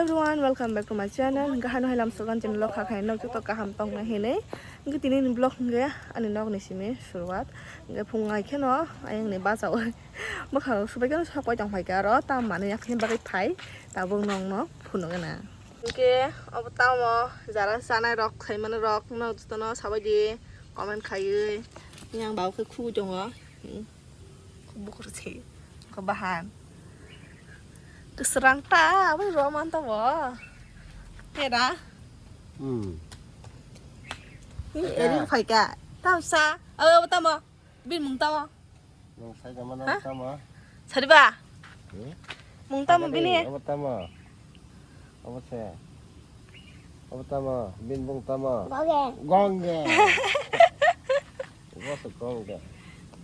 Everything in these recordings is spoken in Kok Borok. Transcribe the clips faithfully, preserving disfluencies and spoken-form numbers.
Everyone, welcome back to my channel. Hingke hano hai lam sogan chini lokha khai nok joto kaham tongna hinui. Hingke tini ni vlog hingke ani nok ni simi suruat. Hingke phung ai kheno ayang ni bacha o. Bwkhang rok subai kheno sapai tong phai khe aro tam manui yakni bagwi phai. Tabuk nok no phunuk gana. Hingke obo tamo jara chanai rok khaimani rok no joto no sabai di comment khaiwi. Yang bau khe khugui tongo. Hmm. Bukur se. Ko bahan. Keserang ta, apa roman ta bo. Tera. Hmm. Ini eri phai ka. Tam sa. Ayo, tamo. Bin mung tamo. Nang sai ka mana tamo. Sari ba. Hmm? Mung tamo bini. Apa tamo? Apa se? Apa tamo? Bin bung tamo. Goge. Goge. What's a goge?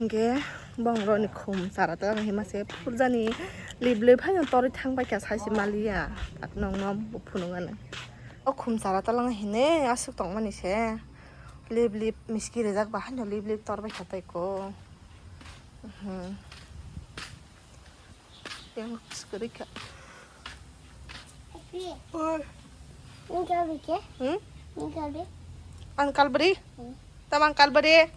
Hingke bong roni khum chara ta hima se purjani lip lip haino tori thang pai kha sai se maliya. Tak nong nom phunuk gana. O khum chara ta lang hine asuk tong mani se. Lip lip miski rejak ba haino lip lip tor bai kha tai ko. Mhm. Yang sekedik ya. Happy. Oi. Ini kau bikin? Hmm? Ini kau bikin? Ang kalbari? Hmm. Tamang kalbari?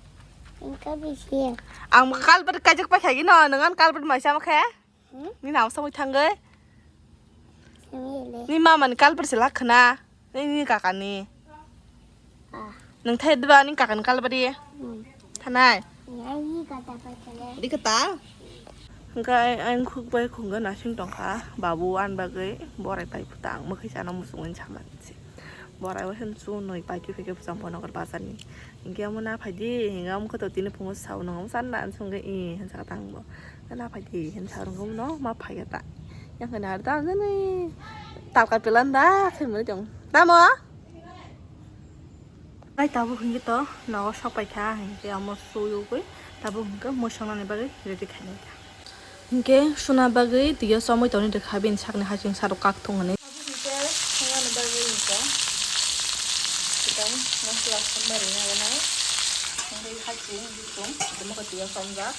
Ini kau bikin? Ang kalbari kajak pakai gino, dengan kalbari macam apa kaya? Hmm? Ini nama sama tangga? Ini le. Ini mama ni kalbari selak kena. Nini kakani. Ah. Nang thai dwa ni kakani kalbari. Hmm. Thanai. Nang ni kata pa chale. Di kata. Hingke ang khuk bai khungo nasing tongkha. Babu an bagwi borai pai phuta ang mokhe sana musung in sama se. Borai wa hem chu noi pai tu pheke pusang pono kar bazar ni. Hingke amo na phai di, hingke amo khe to tini phungo sao nang amo sana an sungge i hinsa tang bo. Na phai di, hinsa rung no ma phai ta. Yang kena ada tang ni. Talka pelanda, khe mari tong. Tamo? Ai tabuk hingke to nogo sok pai kha, hingke amo suyugwi tabuk hingke mui songnani bagwi ready khainai kha. Hingke suna bagwi twiyo chomwi tongni rwkha bini sakni haching sarok kak thung hwnwi. Tabuk hingke songnani bagwi hingke kwtal mosla sombai rwna gwnai. Hingke haching bising tongmokhe twiyo somjak.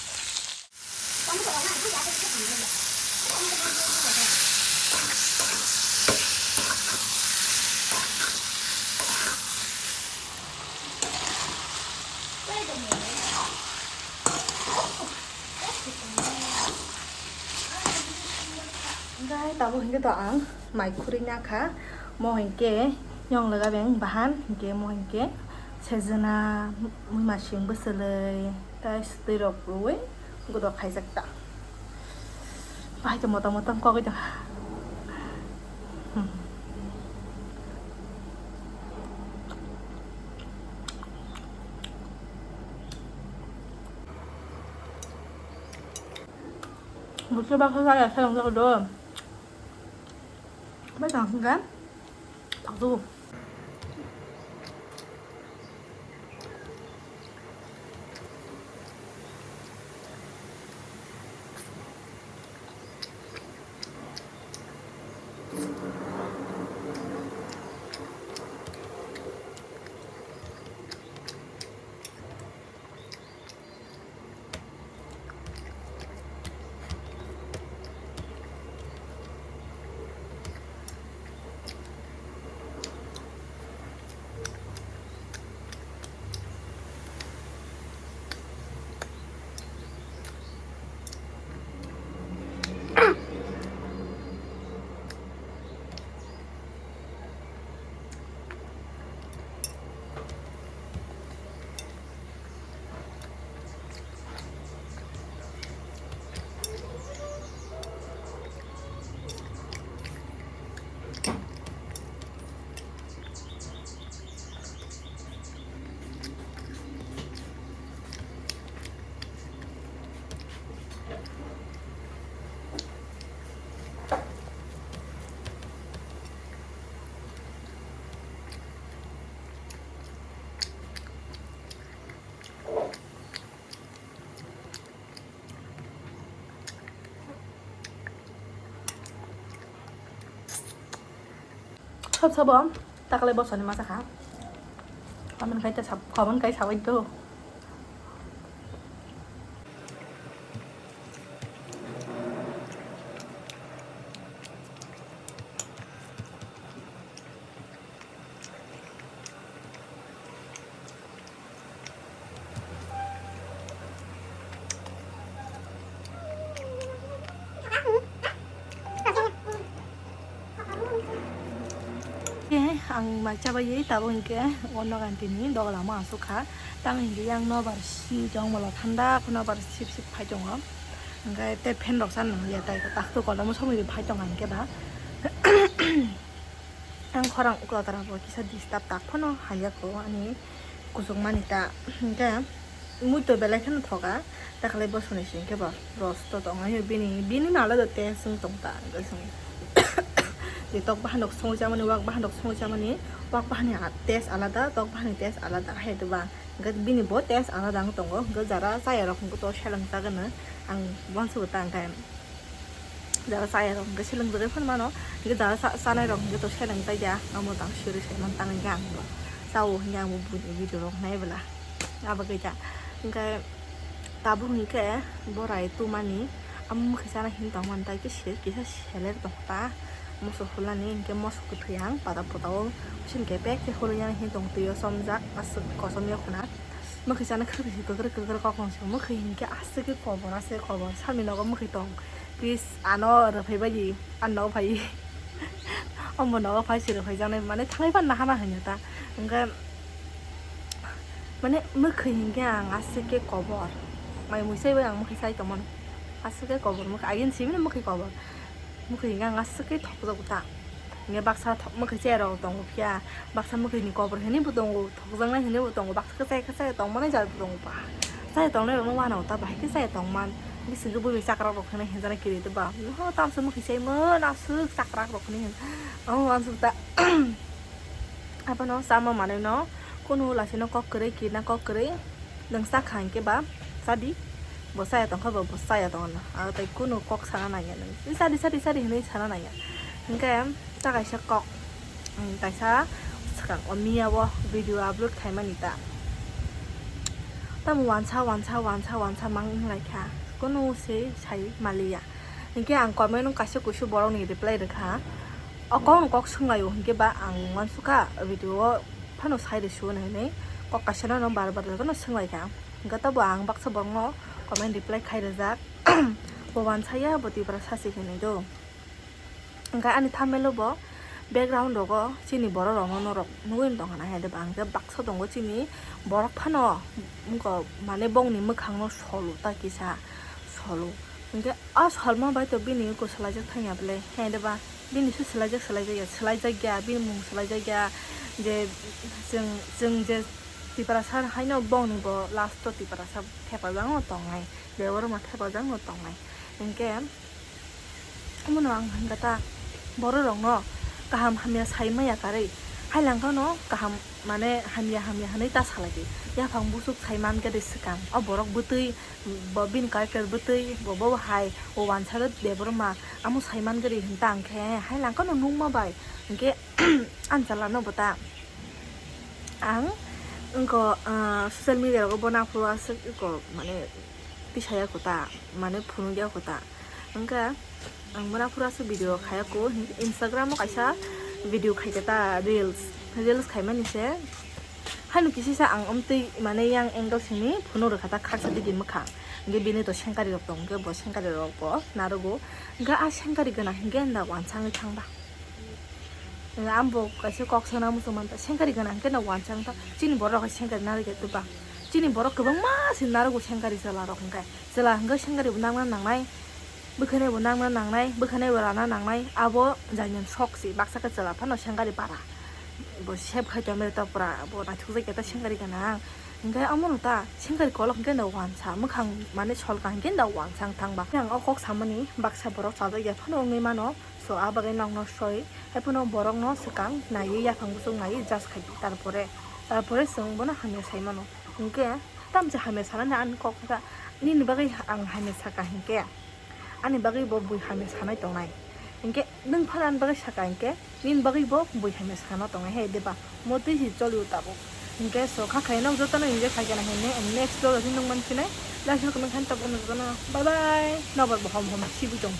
Hingke tabuk hingke to ang mai khurui nakha, mo hingke yong lega beng bahan hingke mo hingke sejena, muimasing bwswlwi tei swtwi rok rwui. Godok khaijak ta. Bahai to motom motom kogwi tong. Buso baksa saya saya nggak do. Bai tang singkan. Tak tuh. Sab sabo takle bosoni masa kha. Kaman kai ta sab, kaman kai sabai to. Ang mai chabai tabuk hinkhe o nogan tini doga lama asuk kha. Tamo hinkhe yang nobar si tong bolo thanda, nobar sip sip phai tongo. Hinkhe tei fan rok chan nang ya tai tak to kolom somoi phai tongo hinkhe ba. Ang khorang ukla tara bo kisa disturb tak phano haiya ko ani kuchuk mani ta. Hinkhe Mui to belai kheno thoka, ta khlai bosoni sing khe bo rosto tong ayo bini, bini no alada test wng tong ta, hwnkhe chwng je tok bahan rok songwi chamani, wak bahan rok songwi chamani, wak bahan ni test alada, tok bahan ni test alada, hai to ba, hwnkhe bini bo test alada wng tongo, hwnkhe jara chaya rok hwnkhe to seleng chagano, ang uansukgo ta hwnkhe. Jara chaya rok hwnkhe seleng jagwi phano mano, hwnkhe jara cha-, chanai rok hwnkhe to seleng jakya, amo tang siri se man tang hwnkhe ang bo chao hwnkhe ang bo buini video rok nai bwla abo khe ta. Hwnkhe tabuk hwnkhe borai tumani amo mwkhwi chana hini tong mani tai khe se kisa seler tong ta moso hulani hwnkhe moso kwthwi ang pada pota o sini khe pek khe hulwi yang hini tong twi o chomjak aswk kosom yokhna. Mwkhwi chana khwrwisi kwkrwk kwkrwk kok tong se mwkhwi hinkhe aswk khe kobor aswk kobor salni nogo mwkhwi tong. Please ano rwphai bai di, ano phai. Omo nogo phai se rwphai jaknai mane thangwi phan nahana hinwi ta. Hwnkhe mane mwkhwi hinkhe ang aswk khe kobor. Mai mui chai bai ang mwkhwi chai tongmani. Aswk khe kobor mwkhwi agin simi mwkhwi kobor. Mwkhwi hinkhe ang aswk khe thokjagw ta. Hinkhe baksa thok-, mwkhwi chaya rok tongo phiya. Baksa mwkhwini kobor hinwi bo tongo, thokjaknai hinwi bo tongo, baksa khe chaya khe chaya tongmani jat bo tongo ba. Chaya tongnai rokno uanao ta bahai khe chaya tongman. Bisingtwi bwrwi chakra rok hinwi hinjana kiri twi ba. Ho tamsa mwkhwi chaimano aswk chakra rok hinwi hin. Omo uansuk ta. Abono chama manwino kunu lasino kok kwrwi kirna kok kwrwi. Nwng cha kha hinkhe ba chadi, bo chaya tongkha ba bo chaya tongna, aro tei kunu kok sana nangya nwng, chadi chadi chadi hinwi sana nangya. Hinkhe ta kaisa kok, mm, kaisa swkang o miya o video upload khaimani ta. Tamo wansa wansa wansa wansa mang wnglaikha, kunu se sai maliya. Hinkhe ang comment o kaisa kuisu borokni reply rwkha. O kokno kok swnglaio hinkhe ba ang uansukha video o phano sai rwsio hinwi kok kaisa no bar bar no swnglaikha. Hwnkhe tabo ang baksa borokno comment reply khai rwjak. Bo wansaya bo Tiprasa se hinwi do. Hwnkhe ani thumbnail o bo background rogo chini borok rokno norok nugwi tongkha na hai de ba hwnkhe baksa tongo chini borok phano wngkha mane bongni mwkhangno solo ta kisa solo. Hwnkhe o solma bai to bini eko swlaijak thangya bwle hai de ba. Bini se swlaijak, swlaijak ya, swlaijak ya, bini mung swlaijak ya, je chwng, chwng je Tiprasa haino bongni bo last o Tiprasa thepajak no tongnai, Debbarma thepajak no tongnai. Hinkhe omono ang hinkha ta borok rokno kaham hamya sai maya karwi, hai langkha no kaham mane hamya hamya hinwi ta salai di, yaphang busuk sai mankhe de swkang o borok bwtwi. Bo bini character bwtwi, bo, bo hai, o wansa Debbarma, amo sai man gari hinta ang khe, hai langkha no nungma bai, hinkhe ang chala no bo ta. Ang wngkha, ah, social media rogo bo naphuru aswk wngkha, mane, tisaya kho ta, mane, phunukya kho ta. Wngkha, Ang mura phuru aswk video khaya ko, Instagram o kaisa video khaikha ta reels, reels khaimani se. Haino kisisa ang omtwi mane yang angle simi phunuk rwkha ta khaksa digi mwkhang. Hwnkhe bini to sengkari rok tong, hwnkhe bo sengkari rok bo narogo. Hwnkhe a sengkari gana hwnkhe enda wansangwi thangba. Hwnkhe ambo kaisa kok sana muchung manta, sengkari gana hwnkhe enda wansang ta. Chini borok hai sengkari narwkhe twbang. Chini borok kwbangma se narogo sengkari chwla rok hwnkhe. Chwla hwnkhe sengkari bo nangna nangnai. Bwkhanai bo nangna nangnai, bwkhanai bo rana nangnai, abo jainani sok se, baksa khe chwla phano sengkari para. Bo save khai tongmani ta pura, bo naithok jai khe ta sengkari gana. Hwnkhe omono ta sengkari kolok hwnkhe da wansa, mwkhang mane solka hwnkhe da wansa wng thangba. Ang o kok samani baksa borok chajak ya phano wngwi mano, so a bagwi nokno soi, hai phano borokno swkang naiwi yaphang bwswk naiwi judge khai di, tarpore, tarpore chwng bono hamya sai mano. Hwnkhe tamsa hamya sanani ani kok kha, nini bagwi ang hamya saka hinkhe. Ani bagwi bo bui hamya sanai tongnai. Hinkhe nwng phano ani bagwi saka hinkhe, nini bagwi bo bui hamya sana tongnai he deba. Motwi si choli o tabuk. Hinkhe so kha khaina jotono enjoy khai kana hine next vlog o nung manphinai. Last vlog nung khan tabuk nung jotono. Bye bye. Nobar bo hom hom sibui tong.